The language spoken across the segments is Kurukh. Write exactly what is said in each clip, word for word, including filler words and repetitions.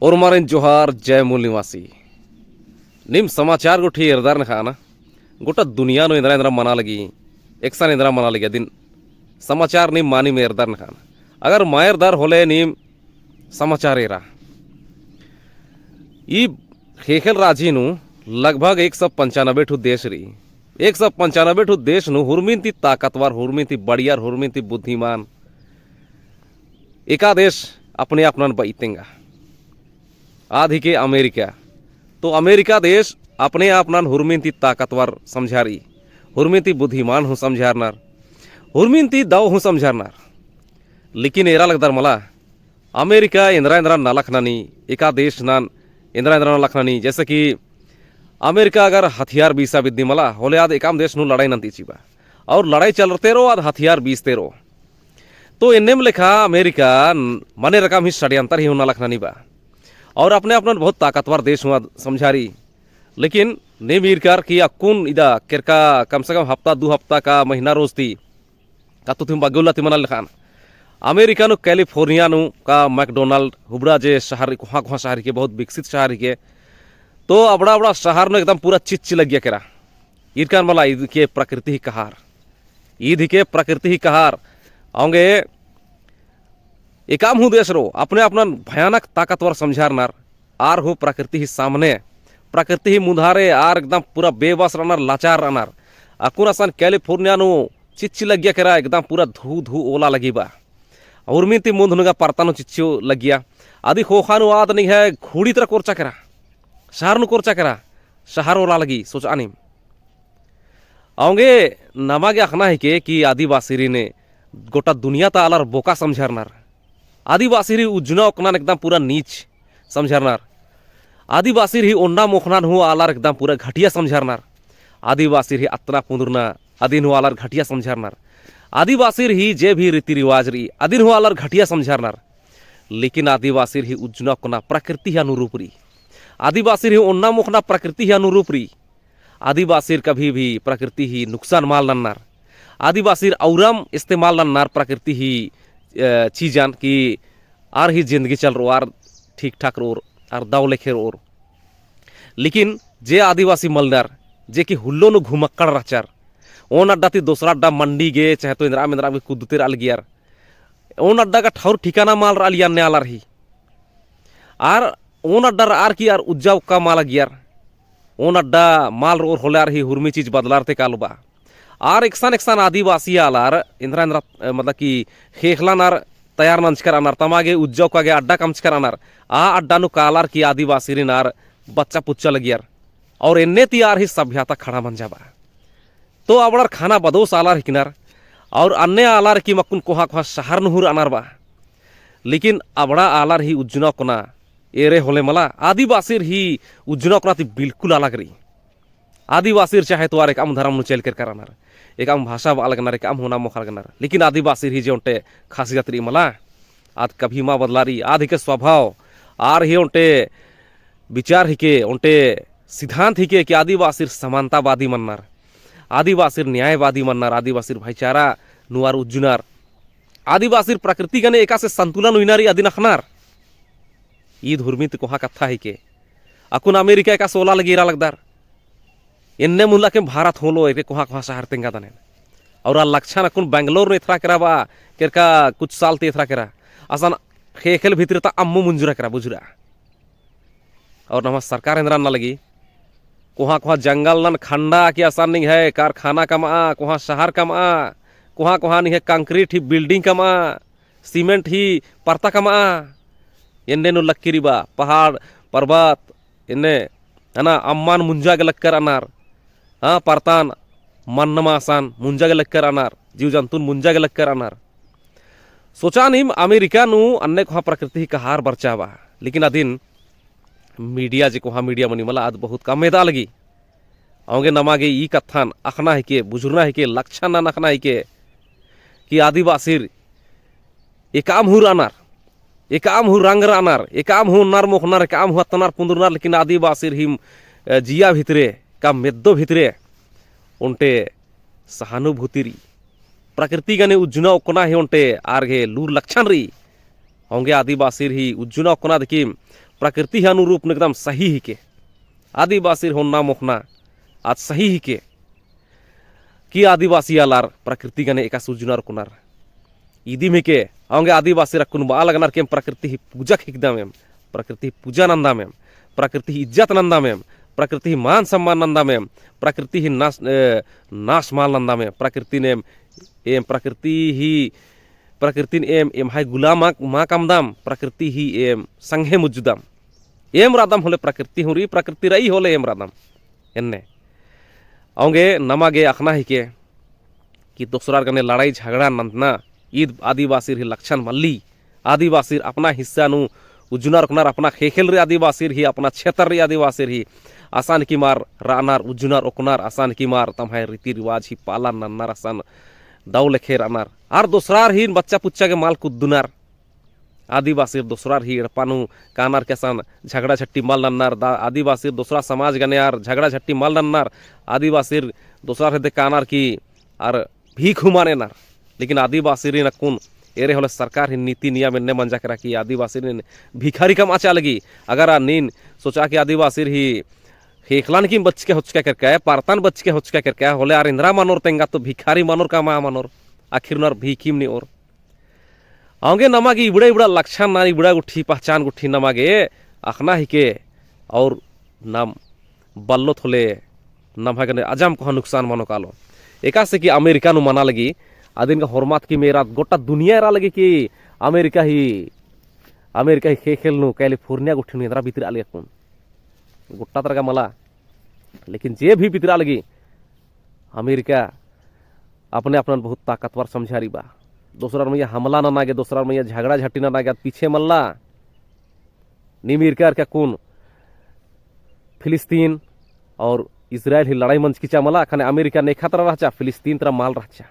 ओर्मारिन जोहार, जय मूल निवासी। नीम समाचार गुट्ठी एरदर नखाना, गोटा दुनिया नू एन्दरा एन्दरा मना लगी, एकसन एन्दरा मना लगी, अदिन समाचार नीम मानिम एरदर नखाना। अगर मा एरदर होले नीम समाचार एरा। ई ख़ेख़ेल राजी नू लगभग एक सौ पंचानबे ठू देश रई। एक सौ पंचानबे ठू देश नू हुरमिन ती ताकतवर, हुरमिन ती बढ़ियर, हुरमिन ती बुद्धिमान एका देश अपने आपनन बई तेंगा। आद हिके अमेरिका। तो अमेरिका देश अपने आपनन हुरमिन ती ताकतवर समझारी, हुरमिन ती बुद्धिमान हूँ समझारनर, हुरमिन ती दव हूँ समझारनर। लेकिन एरा लगदर मला, अमेरिका एन्दरा एन्दरा नलख ननी, एका देश नन एन्दरा एन्दरा नलख ननी, जैसे कि अमेरिका अगर हथियार बीसा बिद्दी मला, होले आद एकअम देश नू लड़ाई नन्ती चिबा। और लड़ाई चलरते रओ, आद हथियार बीसते रओ। तो एन्नेम लेखा अमेरिका न-, मने रकम ही षड्यंत्र ही हूँ नलख ननी बा। और अपने आपनन बहुत ताकतवर देश हूँ आद समझारी। लेकिन नीम ईरकर कि अक्कुन इदा केरका कम से कम हफ्ता, दू हफ्ता का महीना रोज ती कत्थुतिम बग्गे उल्ला ती मना लेखान। अमेरिका नू कैलिफोर्निया नू का मैकडोनाल्ड हुबड़ा जे शहर, कोहाँ कोहाँ शहर हिके, बहुत विकसित शहर हिके। तो अबड़ा अबड़ा शहर नू एकदम पूरा चिच्च लग्गिया केरा। ईरकन मला ईद हिके प्रकृति ही कहार। ईद हिके प्रकृति ही कहार। औंगे एकअम हूँ देश रओ, अपने आपनन भयानक ताकतवर समझारनर, आर हूँ प्रकृति ही सामने, प्रकृति ही मुन्धारे, आर एकदम पूरा बेबस रअनर, लाचार रअनर। अक्कुन असन कैलिफोर्निया नू चिच्च लग्गिया केरा, एकदम पूरा धू धू ओला लगी बा। उर्मिन ती मुन्ध नू गा परता नू चिच्च लग्गिया। अदी ख़ोख़ा नू आद निंग्है घुड़ी तरा कोरचा केरा, शहर नू कोरचा केरा, शहर ओला लगी, सोचआ नीम। औंगे नमा गे अख़ना हिके कि आदिवासिरिन गोटा दुनिया ता आलर बोका समझरनर। आदिवासिर ही उज्जना ओक्कनन एकदम पूरा नीच समझरनर। आदिवासिर ही ओन्ना मोख़नन हूँ आलर एकदम पूरा घटिया समझरनर। आदिवासिर ही अत्तना पुन्दुरना अदिन हूँ आलर घटिया समझरनर। आदिवासिर ही जे भी रीति रिवाज रई अदिन हूँ आलर घटिया समझरनर। लेकिन आदिवासिर ही उज्जना ओक्कना प्रकृति ही अनुरूप रई। आदिवासिर ही ओन्ना मोख़ना प्रकृति ही अनुरूप रई। आदिवासिर कभी भी प्रकृति ही नुकसान मल नन्नर। आदिवासिर औरम इस्तेमाल नन्नर प्रकृति ही, अ, चीजन कि आर ही जिंदगी चलरओर, आर ठीक ठाक रओर, आर दव लेखे रओर। लेकिन जे आदिवासी मलनर, जे कि हुल्लो नू घुमक्कड़ रहचर, ओन अड्डा ती दोसरा अड्डा मंडी गे, चाहे तो एन्दरा मेन्दरा गे कुद्दते रआ लगियर। ओन अड्डा का ठौर ठिकाना मल रआ लगियर अन्ने आलर ही। आर ओन अड्डा रअर कि आर उज्जा ओक्का मल लगियर। ओन अड्डा मल रओर होले आर ही हुरमी चीज बदलारते कालो बा। आर एकसन एकसन आदिवासी आलर एन्दरा एन्दरा, अ, मतलब कि ख़ेख़ेलन आर तैयार नंजकर रअनर, तमा गे उज्जा ओक्का गे अड्डा कमचकर रअनर। आ अड्डा नू कालर कि आदिवासिरिन आर बच्चा पुच्चा लगियर। और एन्ने ती आर ही सभ्यता खड़ा मंजा बा। तो अबड़ार खाना बदोस आलर हिकनर, और अन्ने आलर कि मक्कुन कोहाँ कोहाँ शहर नू हूँ रअनर बा। लेकिन अबड़ा आलर ही उज्जना ओक्कना एरे होले मला, आदिवासिर ही उज्जना ओक्कना ती बिल्कुल अलग रई। आदिवासिर चाहे तो आर एकअम धरम नू चइल केरकर रअनर, एकअम भाषा बआ लगनर, एकअम ओन्ना मोख़ा लगनर, लेकिन आदिवासिर ही जे ओन्टे खासियत रई मला, आद कभी मल बदलारी। आद हिके स्वभाव, आर ही ओन्टे विचार हिके, ओन्टे सिद्धांत हिके कि आदिवासिर समानतावादी मन्नर, आदिवासिर न्यायवादी मन्नर, आदिवासिर भाईचारा नू आर उज्जनर। आदिवासिर प्रकृति गने एकासे संतुलन उइना रई अदिन अख़नर। ईद हुरमी ती कोहाँ कत्था हिके। अक्कुन अमेरिका एकासे ओला लगी एरा लगदर। एन्ने मुल्ला के भारत होलो एके कोहाँ कोहाँ शहर तेंगा दनेन। और आ लक्षण अक्कुन बेंगलोर नू एथरा केरा बा, केरका कुछ साल ती एथरा केरा। असन ख़ेख़ेल भितरे ता अम्मु मुंजुरा केरा बुझुरा। और नम्है सरकार एन्दरा नना लगी, कोहाँ कोहाँ जंगल नन खंडा कि असन निंग्है कारखाना कमआ, कोहाँ शहर कमआ, कोहाँ कोहाँ निंग्है concrete ही building कमआ, cement ही परता कमआ। एन्ने नू लक्की रई बा, पहाड़, पर्वत, एन्ने, है ना, अम्मन मुंजा गे लक्कर रअनर। हाँ, परतान, मन्न मासन, मुंजा गे लक्कर रअनर, जीव जंतुन मुंजा गे लक्कर रअनर। सोचा नीम अमेरिका नू अन्ने कोहाँ प्रकृति ही कहार बरचा बा, लेकिन अदिन media जे कोहाँ media मनी मला आद बहुत कम एदा लगी। औंगे नमा गे ई कत्थन अख़ना हिके, बुझुरना हिके, लक्षण नन अख़ना हिके कि आदिवासिर एकअम हूँ रअनर, एकअम हूँ रंग रअनर, एकअम हूँ ओन्नर मोख़नर, एकअम हूँ अत्तनर पुन्दुरनर, लेकिन आदिवासिर ही, अ, जिया भितरे, का मेद्दो भितरे ओन्टे सहानुभूति रई। प्रकृति गने उज्जना ओक्कना ही ओन्टे आर गे लूर लक्षण रई। औंगे आदिवासिर ही उज्जुना ओक्कना देखिम प्रकृति ही अनुरूप नू एकदम सही हिके। आदिवासिर होन्ना मोख़ना आद सही हिके कि आदिवासी आलर प्रकृति गने एकासे उज्जुनर ओक्कनर। इदिम हिके, औंगे आदिवासिर अक्कुन बआ लगनर कि एम प्रकृति ही पूजा ख़ेक्खदम एम, प्रकृति ही पूजा नंदम एम, प्रकृति ही इज्जत नंदम एम, प्रकृति ही मान सम्मान नंदम एम, प्रकृति ही नाश, ए, नाश मल नंदम एम, प्रकृतिन एम, एम प्रकृति ही, प्रकृतिन एम, एम्है गुलाम मा, मा कमदम, प्रकृति ही एम संगे मुज्जुदम। एम रअदम होले प्रकृति हूँ रई, प्रकृति रई होले एम रअदम। एन्ने। औंगे नमा गे अख़ना हिके कि दोसरार गने लड़ाई झगड़ा नन्ना ईद आदिवासिर ही लक्षण मल्ली। आदिवासिर अपना हिस्सा नू उज्जुनर ओक्कनर, अपना ख़ेख़ेल रई आदिवासिर ही, अपना क्षेत्र रई आदिवासिर ही। असन की मार रअनर, उज्जुनर ओक्कनर, असन की मार तम्है रीति रिवाज ही पालन नन्नर, असन दव लेखे रअनर। आर दोसरार ही बच्चा पुच्चा गे मल कुद्दनर। आदिवासिर दोसरार ही एड़पा नू कानर कि असन झगड़ा झट्टी मल नन्नर, दा-, आदिवासिर दोसरा समाज गने आर झगड़ा झट्टी मल नन्नर, आदिवासिर दोसरार हेद्दे कानर कि आर भीख हूँ मल एनर। लेकिन आदिवासिरिन अक्कुन एरे होले सरकार ही नीति नियम एन्ने मंजा केरा कि आदिवासिरिन भिखारी कमआ चाला लगी। अगर आ नीन सोचा कि आदिवासिर ही ख़ेख़ेलन की बचके होचका केरका, परतन बचके होचका केरका, होले आर एन्दरा मनोर तेंगा तो भिखारी मनोर कमआ मनोर, आखिर नू आर भीखिम नेओर। औंगे नमा गे इबड़ा इबड़ा लक्षण ना, इबड़ा गुट्ठी पहचान गुट्ठी नमा गे अख़ना हिके, और नाम बल्लोत होले नम्है गने अजम कोहा नुकसान मनो कालो। एकासे कि अमेरिका नू मना लगी, अदिन का होरमत की मेरा गोट्टा दुनिया एरा लगी कि अमेरिका ही, अमेरिका ही ख़ेख़ेल नू कैलिफोर्निया गुट्ठी नू एन्दरा बितरआ लगी अक्कुन। गोट्टा तरह का मला, लेकिन जे भी बितरआ लगी, अमेरिका अपने अपनन बहुत ताकतवर समझा रई बा। दोसरार मइय्याँ हमला नना गे, दोसरार मइय्याँ झगड़ा झट्टी नना गे आद पीछे मल्ला। नीम ईरका ईरका अक्कुन फिलिस्तीन और इजराइल ही लड़ाई मंजकी चा मला, ख़ने अमेरिका नेखा तरा रहचा, फिलिस्तीन तरा मल रहचा।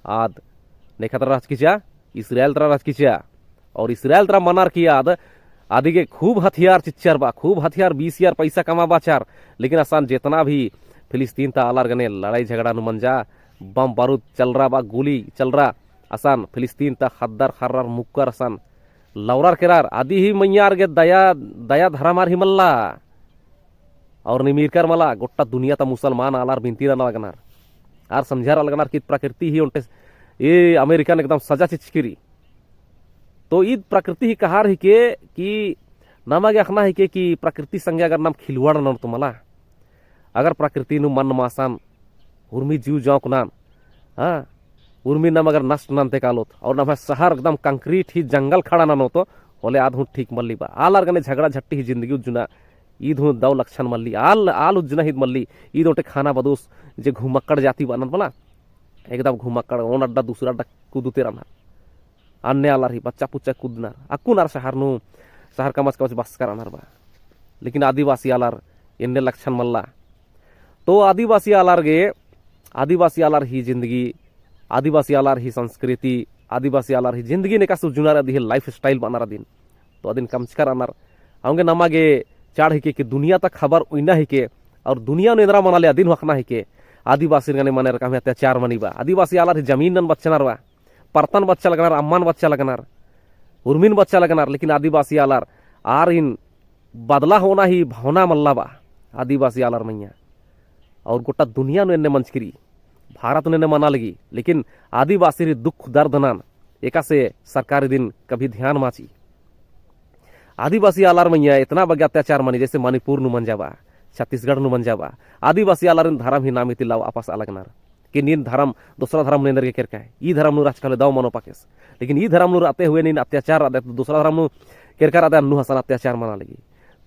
आद नेखा तरा रहचकी चा, इजराइल तरा रहचकी चा। और इजराइल तरा मनर की आद, आदि गे खूब हथियार चिच्चर बा, खूब हथियार बीस हजार पैसा कमाबाचर, लेकिन असन जेतना भी फिलिस्तीन ता आलर गने लड़ाई झगड़ा नू मंजा, बम बारूद चलरा बा, गोली चलरा, असन फिलिस्तीन ता ख़द्दर ख़र्रर मुक्कर असन लौरर केरर, आदि ही मइय्याँ आर गे दया, दया धरम आर ही मल्ला। और नीम ईरकर मला, गोट्टा दुनिया ता मुसलमान आलर बिनती नना लगनर। आर समझारआ लगनर कि प्रकृति ही ओन्टे, ए अमेरिकन एकदम सजा चिच्चकी रई। तो ईद प्रकृति ही कहार हिके कि नमा गे अख़ना हिके कि प्रकृति संगे अगर नाम खिलवाड़ ननोत मला, अगर प्रकृति नू मन मासन, उर्मी जीव जौंक नन, हाँ, उर्मी नाम अगर नष्ट नन्ते कालोत, और नम्है शहर एकदम concrete ही जंगल खड़ा ननोत, होले आद हूँ ठीक मल्ली बा। आलर गने झगड़ा झट्टी ही जिंदगी उज्जना, ईद हूँ दव लक्षण मल्ली, आल, आल उज्जना ही मल्ली, ईद ओन्टे खाना बदोस जे घुमक्कड़ जाति बअनर मला, एकदम घुमक्कड़, ओन अड्डा दूसरा अड्डा कुदुते रअनर। अन्ने आलर ही बच्चा पुच्चा कुदनर। अक्कुन आर शहर नू, शहर कमच कमच बसकर रअनर बा। लेकिन आदिवासी आलर एन्ने लक्षण मल्ला। तो आदिवासी आलर गे, आदिवासी आलर ही जिंदगी, आदिवासी आलर ही संस्कृति, आदिवासी आलर ही जिंदगी नेकासे उज्जुनर अदी ही lifestyle बअनर अदिन। तो अदिन कमचकर रअनर। औंगे नमा गे चाड़ हिके कि दुनिया ता खबर उइना हिके, और दुनिया नू एन्दरा मना ले अदिन हूँ अख़ना हिके। आदिवासिर गने मने रकम ही अत्याचार मनी बा। आदिवासी आलर ही जमीन नन बच्चनर बा। परतन बच्चा लगनर, अम्मन बच्चा लगनर, उर्मिन बच्चा लगनर, लेकिन आदिवासी आलर आरिन बदला होना ही भावना मल्ला बा आदिवासी आलर मइय्याँ। और गोट्टा दुनिया नू एन्ने मंजकी रई, भारत नू एन्ने मना लगी, लेकिन आदिवासिर ही दुख दर्द नन एकासे सरकार इदिन कभी ध्यान मा चिई। आदिवासी आलर मइय्याँ एतना बग्गे अत्याचार मनी, जैसे मणिपुर नू मंजा बा, छत्तीसगढ़ नू मंजा बा, आदिवासी आलरिन धरम ही नामे ती लआ वापस आ लगनर। कि नीन धरम, दोसरा धरम नू एन्देरगे केरका है, ई धरम नू रहचका होले दव मनो पाकेस। लेकिन ई धरम नू रहते हुए नीन अत्याचार रअदय, तो दोसरा धरम नू केरका रअदय, अन्नु हसन अत्याचार मना लगी।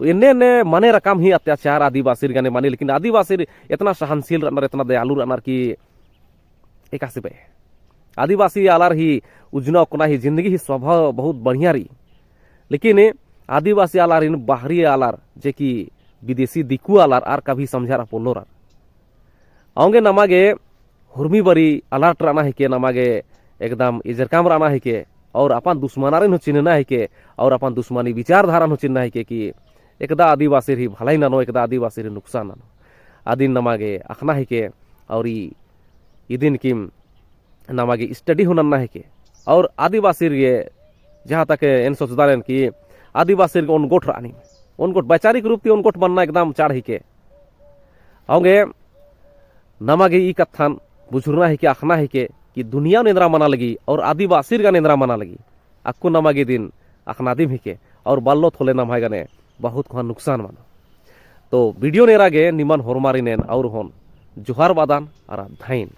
तो एन्ने एन्ने मने रकम ही अत्याचार आदिवासिर गने मनी, लेकिन आदिवासिर एतना सहनशील रअनर, एतना दयालु रअनर कि एकासे बे। आदिवासी आलर ही उज्जना ओक्कना ही जिंदगी ही स्वभाव बहुत बढ़िया रई। लेकिन आदिवासी आलारिन बाहरी आलर, जे कि विदेशी दिकु आलर, आर कभी समझारआ पोल्लोर। औंगे नमा गे हुरमी बारी alert रअना हिके, नमा गे एकदम एजरकम रअना हिके, और अपन दुश्मनारिन हूँ चिन्हना हिके, और अपन दुश्मनी विचारधारान हूँ चिन्हना हिके कि एकदा आदिवासिर ही भलाई ननो, एकदा आदिवासिर ही नुकसान ननो। अदिन नमा गे अख़ना हिके, और ई, इदिन किम नमा गे study हूँ नन्ना हिके, और आदिवासिर गे जहाँ तक एन सोचदारेन कि आदिवासिर गे ओन गोठ रअनी, ओन गोठ वैचारिक रूप ती ओन गोठ मन्ना एकदम चाड़ हिके। औंगे नमा गे ई कत्थन बुझुरना हिके, अख़ना हिके कि दुनिया नू एन्दरा मना लगी और आदिवासिर गने एन्दरा मना लगी। अक्कु नमा गे दिन अख़ना दिम हिके और बल्लोत होले नम्है गने बहुत कोहा नुकसान मनो। तो video नू एरा गे निमन होरमारिन एन और होन जोहार बअदन अरा धइन।